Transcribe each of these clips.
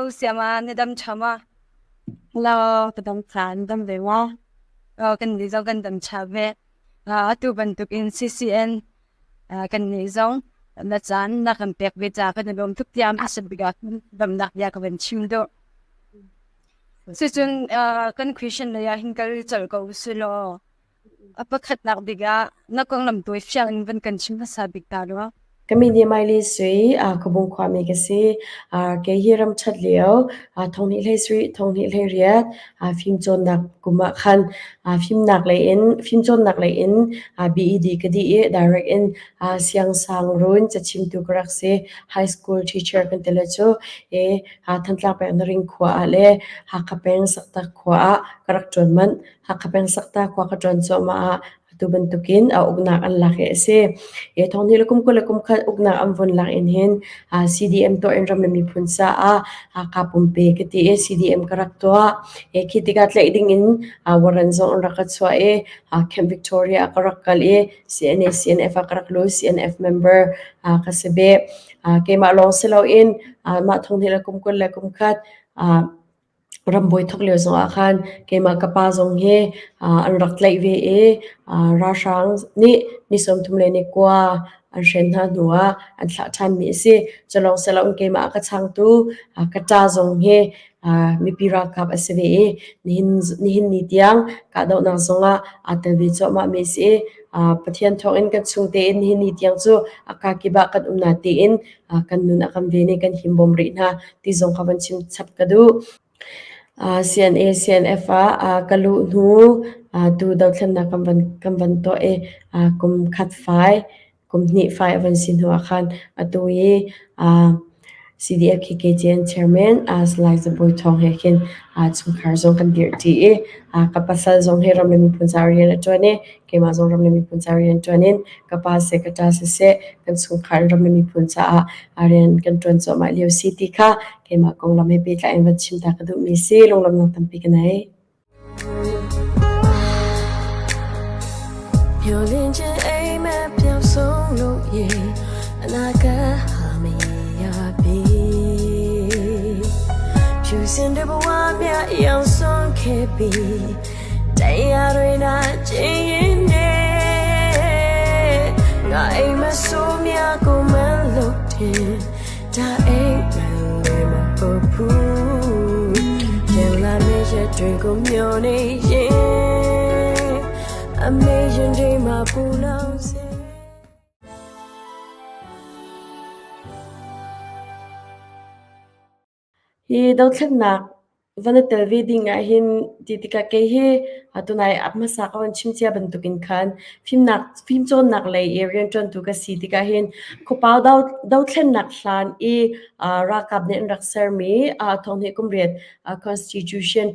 Hello, Siama, na dam ṭha ma? Hello, ka dam ṭha, na dam ve maw? Kan nih zong kan dam ṭha ve. Atu bantuk in CCN kan nih zong na caan na kan pek ve ca kan i lawm tuk tiah hmasa bik ah damnak bia ka van chim duh. Cucun kan question lei ah hin kal colh ko usih law A pakhatnak bik ah na konglam tawi fiang in van kan chim hmasa bik ta rua. Ka min hi Miley Sui, Khuabung khuami ka si. Kei hi ramṭhat lio, thonghnih hlei sarih, thonghnih hlei riat, fimcawnnak kum ah khan fimnak lei in, fimcawnnak lei in BED ka dih i direct in siangsangruun cachimtu ka rak si. High school teacher kan ti le cu. I Thantlang peng Naring khua ah le Hakha peng Sakta khua ah ka rak ṭuan manh. Hakha peng Sakta khua ka ṭuan cuahmah ah atu bantukin a uknak an lak hi a si. Hi thonghnih le kum 20 le kum khat uknak an vun lak in hin CDM tuah in ram le miphun caah kaa pumpe ka ti i CDM ka rak tuah. Hi khi tikah tlaih ding in warrant zong an rak ka chuah i Camp Victoria ah ka rak kal i CNA CNF ah ka rak lut CNF member ka si ve. Keimah lawng si loin mah thonghnih le kum 20 le kum khat Rambawi thawk lio zongah khan keimah ka pa zong hi an rak tlaih ve i ralhrang nih ni 30 le ni kua an hren hna hnuah an thlah ṭhanmi a si. Cu lawng si loin keimah a ka changtu ka ṭa zong hi mipi ralkap a si ve i nihin ni tiang kahdohnak zongah aa tel ve cuahmahmi a si i Pathian thawngin kan chung tein nihin ni tiang cu a kakip ah kan um natein kan nun a kan ven i kan himbawm rih hna ti zong kha van chim chap ka duh. CNA CNF ah ka luh hnu tu dothlennak kan van tuah i kum khat fai kum hnih fai a van si hnu ah khan atu i CDF KKGN chairman Salai Zabawi Thawng he khin chungkhar zong kan dirhṭi i ka pasal zong hi ram le miphun ca rian a ṭuan i keimah zong ram le miphun ca rian ṭuan in ka pa seh ka ṭa siseh kan chungkhar in ram le miphun caah rian kan ṭuan cuahmah lio si ti kha keimah konglam he pehtlai in van chim ta ka duhmi si lunglawmhnak tampi ka nei. Hi dothlennak van i tel ve ding ahhin ti tikah kei hi tunai a hmasa ka van chim cia bantukin khan fimnak fimcawnnak lei i rianṭuantu ka si tikah hin khuapau dothlennak hlan i ralkap nih an rak sermi thonghnih kum riat constitution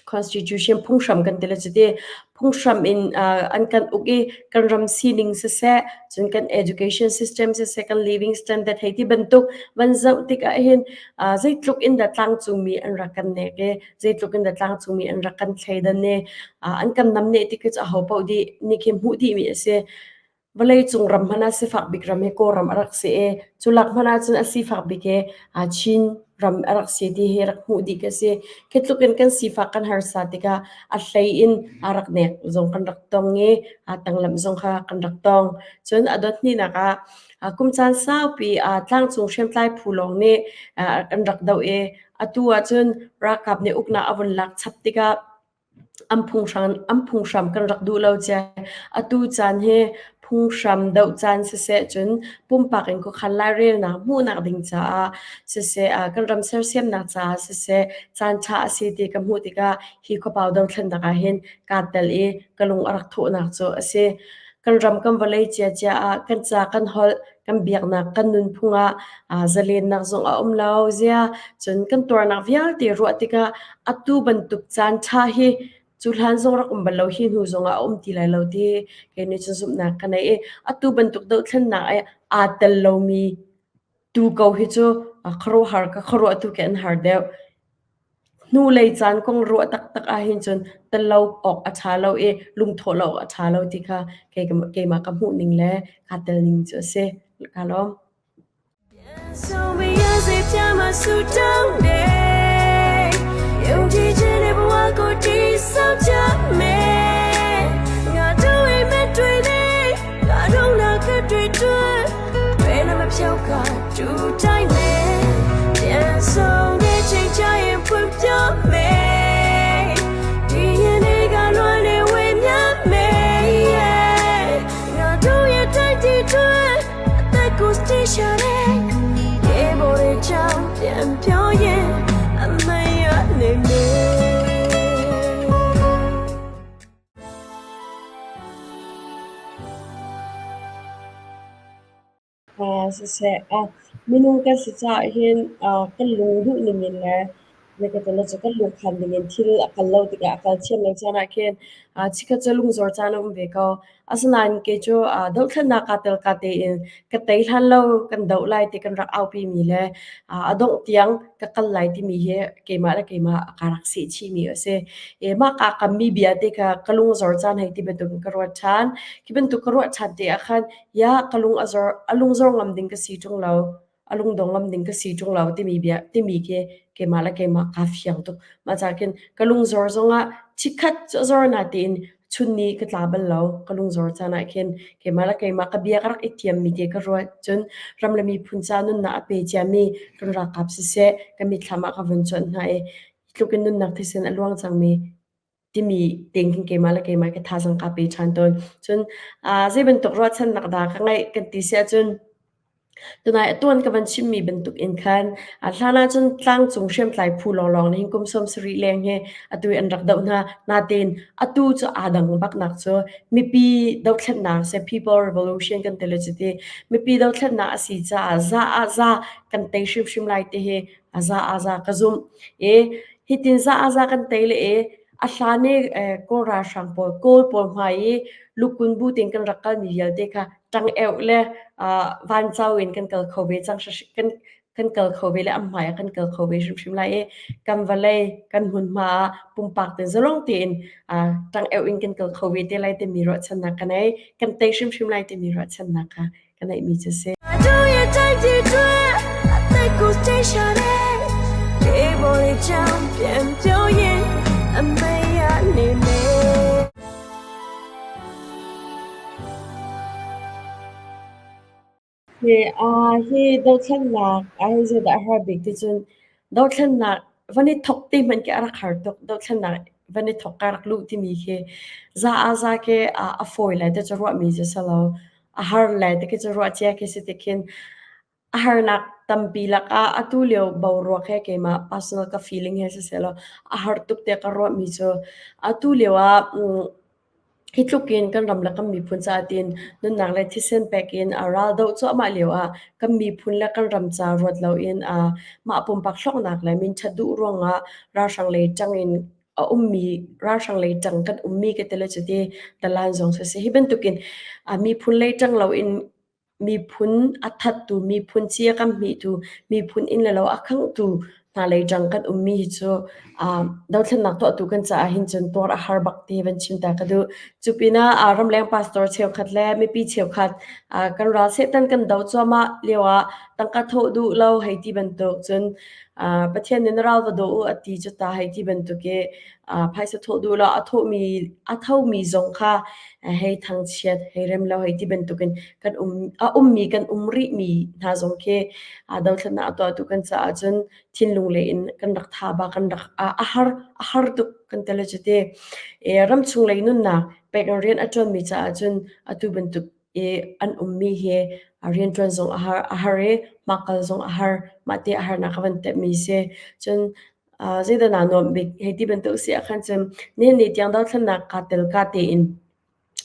Constitution phunghram kan ti le cuti phunghram in an kan uk i kan ram sining siseh cun kan education system siseh kan living standard hei ti bantuk van zoh tikah hin zeitluk in dah tlangcungmi an rak kan nek i zeitluk in dah tlangcungmi an rak kan thleidan i an kan namneh ti khi cu ahopaoh dih nih khi hmuh dihmi a si. Vawleicung ram hmanh ah sifak bik ram hi Kawlram a rak si i cu lak hmanh ahcun a sifak bik hi Chin ram a rak si ti hi rak hmuh dih ka si. Khi tluk in kan sifak kan harsa tikah a hlei in a rak nek zong kan rak tong i a tanglamh zong kha kan rak tong. Cun a dot hnihnak ah kum caan saupi tlangcung hriamtlai phu lawng nih kan rak doh i atu ahcun ralkap nih uknak a vun lak chap tikah An phunghram kan rak duh lo cia. Atu caan hi phunghram doh caan siseh cun pumpak in khuakhan lairelnak hmuhnak ding caah siseh, kan ram sersiamnak caah siseh caan ṭha a si ti ka hmuh tikah hi khuapau dothlennak ah hin kaa tel i ka lung a rak thawhnak cu a si. Kan ram kan vawlei ciacia ah kan ca kan holh kan biaknak kan nunphung ah zalennak zong a um lo zia cun kan tuarnak vialte ruah tikah atu bantuk caan ṭha hi cu hlan zong rak um bal lo hi hnu zong ah a um ti lai lo ti kei nih cun zumhnak ka nei i atu bantuk dohthlennak i aa tel lomi tu ko hi cu khuaruahhar ka khuaruah tu khi an har deuh. Hnulei caan kong ruah taktak ahhin cun tello awk a ṭha lo i lungthawh lo awk a ṭha lo ti kha keimah ka hmuhning le kaa telning cu a si. Kaa lawm. Siseh, minung kan si caah hin kan lung duh ning in le zeikhel cu kan lungkhan ning in thil a kal lo tikah a kal thiam lo caan ah khin chikkhat cu lungzor caan a um ve ko. Asinain kei cu dohthlennak kaa tel ka tein ka tei hlan lo kan doh lai ti kan rak aupi mi le a dongh tiang ka kal lai timi hi keimah le keimah kaa rak seh chihmi a si. Mah kaa kammi bia te kha ka lungzor caan hei ti bantuk in ka ruat ṭhan. Khi bantuk ka ruah ṭhan te ah khan ya ka lung a zor a lungzor ngam ding ka si ṭung lo a lungdong ngam ding ka si ṭung lo timi bia timi khi keimah le keimah kaa fiang tuk. Mah ca khin ka lungzor zongah chikkhat cu a zor na tiin chun ni ka tla bal lo. Ka lungzor caan ah khin keimah le keimah ka bia ka rak i tiammi te ka ruat. Cun ram le miphun ca nunnak a pe ciami kan ralkap siseh ka mitthlam ah ka vun cuanh hna i hi tluk in nunnak thisen a luang cangmi timi tein khin keimah le keimah ka thazaang kaa pe ṭhan tawn. Cun zei bantuk ruahchannak dah ka ngeih kan ti si ahcun tunai a tuan ka van chimmi bantuk in khan hlan ahcun tlangcung hriamtlai phu lawnglawng nih hin kum 70 leng hi atu i an rak doh hna. Natein atu cu aa dang baknak cu mipi dothlennak si people revolution kan ti le cuti mipi dothlennak a si caah za ah za kan tei hrimhrim lai ti hi a za ah za ka zumh. I hitin za ah za kan tei le i a hlan i Kawl ralhrang pawl Kawl pawl hmai i lukun bu tein kan rak kalmi vialte kha ṭang-euh le vancau in kan kal kho ve cang kan kan kal kho ve le an hmai ah kan kal kho ve hrimhrim lai i kan vawlei kan hmunhma ah pumpak te zalong tein ṭang-euh in kan kal kho ve te lai timi ruahchannak ka nei. Kan tei hrimhrim lai timi ruahchannak kha ka neihmi cu a si. Hi dothlennak hi zeidah a har bik ti cun dothlennak van i thok ti hmanh khi a rak har tuk. Dothlennak van i thok ka rak luh timi khi za ah za khi a fawi lai ti cu ruahmi cu si lo. A har lai ti khi cu ruah cia khi si ti khin a harnak tampi lakah atu lio boruak he keimah personal ka feeling he siseh law a har tuk tiah ka ruahmi cu atu lio ah Hi tluk in kan ram le kan miphun caah tiin nunnak le thisen pek in ral doh cuahmah lioah kan miphun le kan ram ca ruat loin mah pumpak hlawknak le minṭhat duh ruangah ralhrang lei ṭang in a ummi ralhrang lei ṭang kan ummi ka ti le cuti dalan zong siseh hi bantukin miphun lei ṭang loin miphun a thattu, miphun ci a kan hmihtu, miphun inn le lo a khanghtu hna lei ṭang kan ummi hi cu dothlennak tuahtu kan caah hin cun tuar a har bak ti van chim ta ka duh. Cu pinah ramleng pastor cheukhat le mipi cheukhat kan ral Satan kan do cuahmah lio ah tangka thawh duh lo hei ti bantuk cun Pathian nih na ral va daw u a ti cu ta hei ti bantuk i phaisa thawh duh lo a thawhmi a thomi zong kha hei thangchiat hei rem lo hei ti bantukin kan um a ummi kan um rihmi hna zong khi dothlatnak a tuahtu kan caah cun thinlung le in kan rak tha ba kan rak a har a har tuk kan tel cu te e ramchung lei nunnak pek rian a ṭuanmi caah cun atu bantuk i an ummi hi rianṭuan zong a har a har i hmakal zong a har mah ti a harnak a van tepmi si cun zeidah naa nuamh bik hei ti bantuk si ahkhan cun nihin ni tiang dothlennak kaa tel ka tein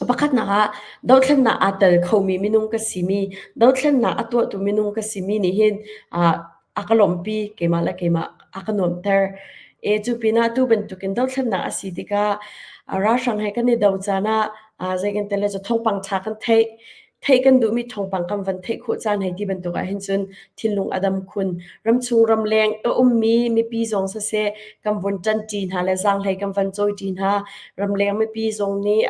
pakhatnak ah dothlennak aa tel khomi minung ka simi dothlennak a tuahtu minung ka simi nih hin a ka lawmhpi keimah le keimah a ka nuamhter e cu pinah tu bantukin dothlennak a si tikah ralhrang he kan i do caan ah zei kan tel le cu thawngpang ṭha kan theih. Theih kan duhmi thawngpang kan van theih khawh caan hei ti bantuk ah hin cun thinlung a dam khun. Ramchung ramleng a ummi mipi zong siseh kan vun ṭanṭi hna le zaanghlei kan van cawiṭi hna. Ramleng mipi zong nih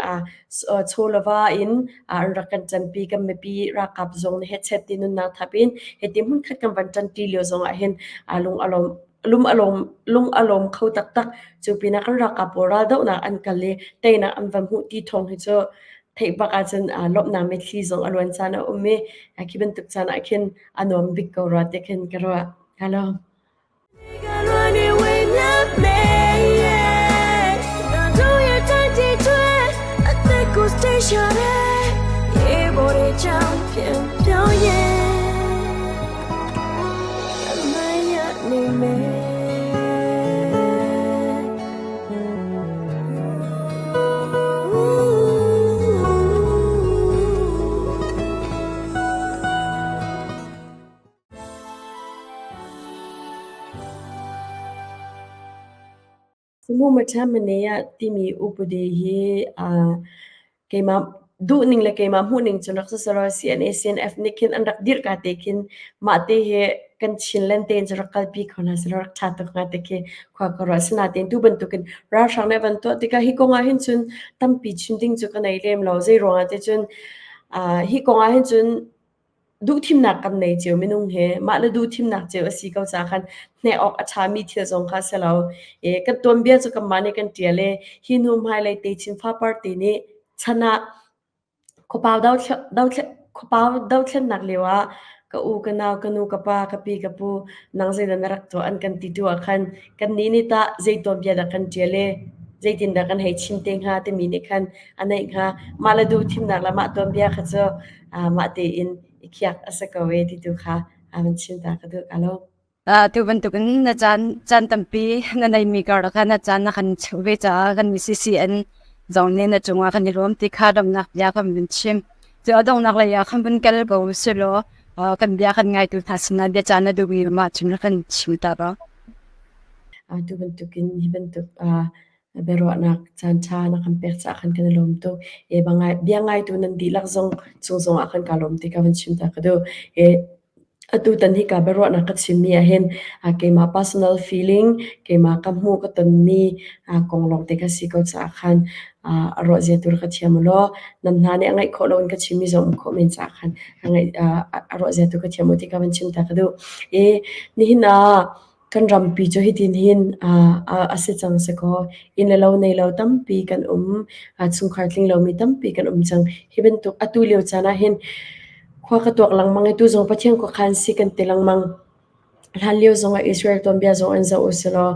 chaw le va in an rak kan ṭanpi. Kan mipi ralkap zong nih hechet ti nunnak thap in hiti hmunkhat kan van ṭanṭi lio zong ah hin lung a lawm lung a lawm lung a lawm kho taktak. Cu pinah kan ralkap pawl raldohnak an kal i teinak an van hmuh ti thawng hi cu theih bak ahcun lawmhnak mitthli zong a luan caan a um i khi bantuk caan ah khin a nuam bik ko rua ti khin ka ruah. Hello. Samu timi upadi hi keimah duhning le keimah hmuhning cun rak si selaw CNA CNF nih khin an rak dirhka te khin mah te hi kan Chinland tein cun rak kalpi kho hna sehlaw rak ṭha tuk hnga ti khi khua ka ruah. Asinain tu bantukin ralhrang nih van tuah tikah hi kong ah hin cun tampi chim ding cu ka nei lem lo. Zei ruangah ti cun hi kong ah hin cun duhthimnak kan nei cio minung he mah le duhthimnak cio a si ko caah khan hnek awk a ṭhami thil zong kha a si lo. Kan tuanbia cu kanmah nih kan ṭial i hi hnu hmailei techin fapar te nih chan ah Khuapau dothlennak lio ah ka u, ka nau, ka nu, ka pa, ka pi, ka pu, nang zeidah na rak tuah an kan ti tu ah khan kannih nih tah zei tuanbia dah kan ṭial i zeitindah kan hei chim te hnga timi nih khan a neih hnga. Mah le duhthimnak le mah tuanbia kha cu mah tein i khiak a si ko e ti tu kha van chim ta ka duh ka lo. Tu bantukin na caan caan tampi na neimi karlak ah na caan na kan cheuh ve caah kan CCN zong nih na cungah kan i lawm ti kha damnak bia kan vun chim. Cu a donghnak lei ah khan vun kal ko silaw kan bia kan ngaitu hna sinah bia caan na duhmi mah cun kan chim ta ba. Tu bantukin hi bantuk biaruahnak caan ṭha na kan pek caah khan kan i lawm tuk. E bia ngaitu nan dihlak zong cung zong ah khan kaa lawm ti ka van chim ta ka duh. E Atutan hika biaruahnak ka chimmi ahhin keimah personal feeling, keimah ka hmuh ka tonmi kong lawngte ka si ko caah khan a ruahzia tu rak ka thiam ulaw nan hna nih a ngaih khawh loin ka chimmi zong um khawh men caah khan a ruahzia tu ka thiam u ti ka van chim ta ka duh. I nihin ah Kan rampi cu hitin hin a si cang si kaw inn le lo nei lo tampi kan um. Chungkhar tling lomi tampi kan um cang. Hi bantuk atu lio caan ah hin khua ka tuak lengmang i tu zong Pathian khuakhan si kan ti lengmang. Hlan lio zongah Israel tuanbia zong an zoh u silaw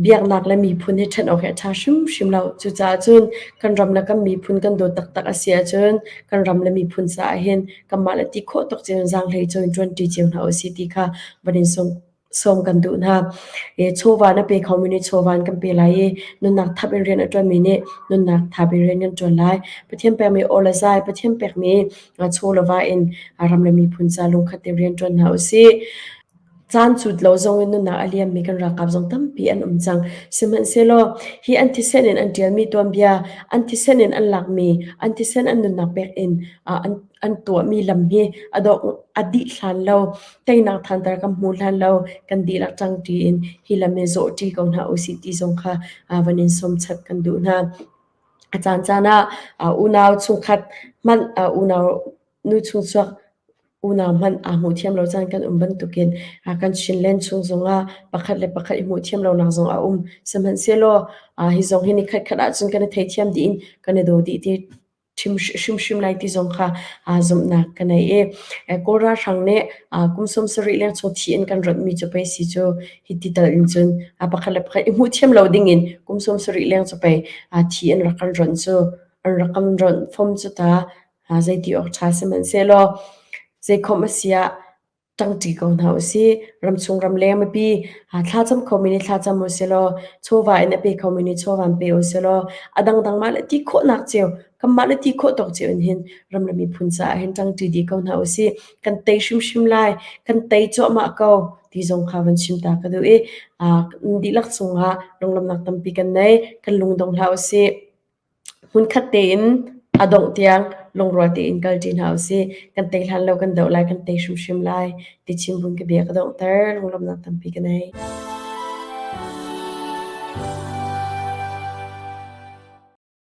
biaknak le miphun hi ṭhen awk hi a ṭha hrimhrim lo. Cucaah cun kan ram le kan miphun kan dawt taktak a si ahcun kan ram le miphun caah hin kanmah le ti khawh tawk cio in zaanghlei caw in ṭuanṭi cio hna usih ti kha van in sawm kan duh hna. Chawva na pe khomi nih chawva an kan pe lai i nunnak thap in rian a ṭuanmi nih nunnak thap in rian kan ṭuan lai. Pathian pekmi aw le zai, Pathian pekmi chaw le va in ram le miphun ca lungkhat te rian ṭuan hna usih. Caan cut lo zong in nunnak a liammi kan ralkap zong tampi an um cang. Sihmanhsehlaw hi an thisen in an ṭialmi tuanbia, an thisen in an lakmi, an thisen an nunnak pek in an, an tuahmi lam hi a dawh a dih hlan lo, teinak thantar kan hmu hlan lo, kan dihlak ṭangṭi in hi lam hi zawhṭi ko hna usih ti zong kha van in sawmchap kan duh hna. A caancaan ah unau chungkhat hmanh unau nu chungchuak unau hmanh aa hmuh thiam lo caan kan um bantukin kan Chinland chung zongah pakhat le pakhat i hmuh thiam lonak zong a um. Sihmanhsehlaw hi zong hi ni khatkhat ahcun kan i theithiam dih in kan i daw dih ti hrimhrim lai ti zong kha zumhnak ka nei i Kawl ralhrang nih kum 70 leng chung thi in kan ronhmi cu pei si cu hiti tal in cun pakhat le pakhat i hmuh thiam lo dingin kum 70 leng cu pei thi in rak kan ronh cu an rak kan ronh fom cu ta Zeiti awk ṭha sihmanhsehlaw zeikhom a si ah ṭangṭi ko hna usih. Ramchung ramleng mipi thlacam khomi nih thlacam usilaw, chawva in a pe khomi nih chawva in pe usilaw, a dangdang mah le ti khawhnak cio, kanmah le ti khawh tawk cio in hin ram le miphun caah hin ṭangṭi dih ko hna usih. Kan tei hrimhrim lai, kan tei cuahmah ko ti zong kha van chim ta ka duh i dihlak cungah lunglawmhnak tampi kan nei, kan lungdong hlah usih. Hmunkhat tein a dongh tiang. Lungrual tein kalṭi hna usih. Kan tei hlan lo kan doh lai, kan tei hrimhrim lai ti chim buin ka bia ka donghter. Lunglawmhnak tampi ka nei.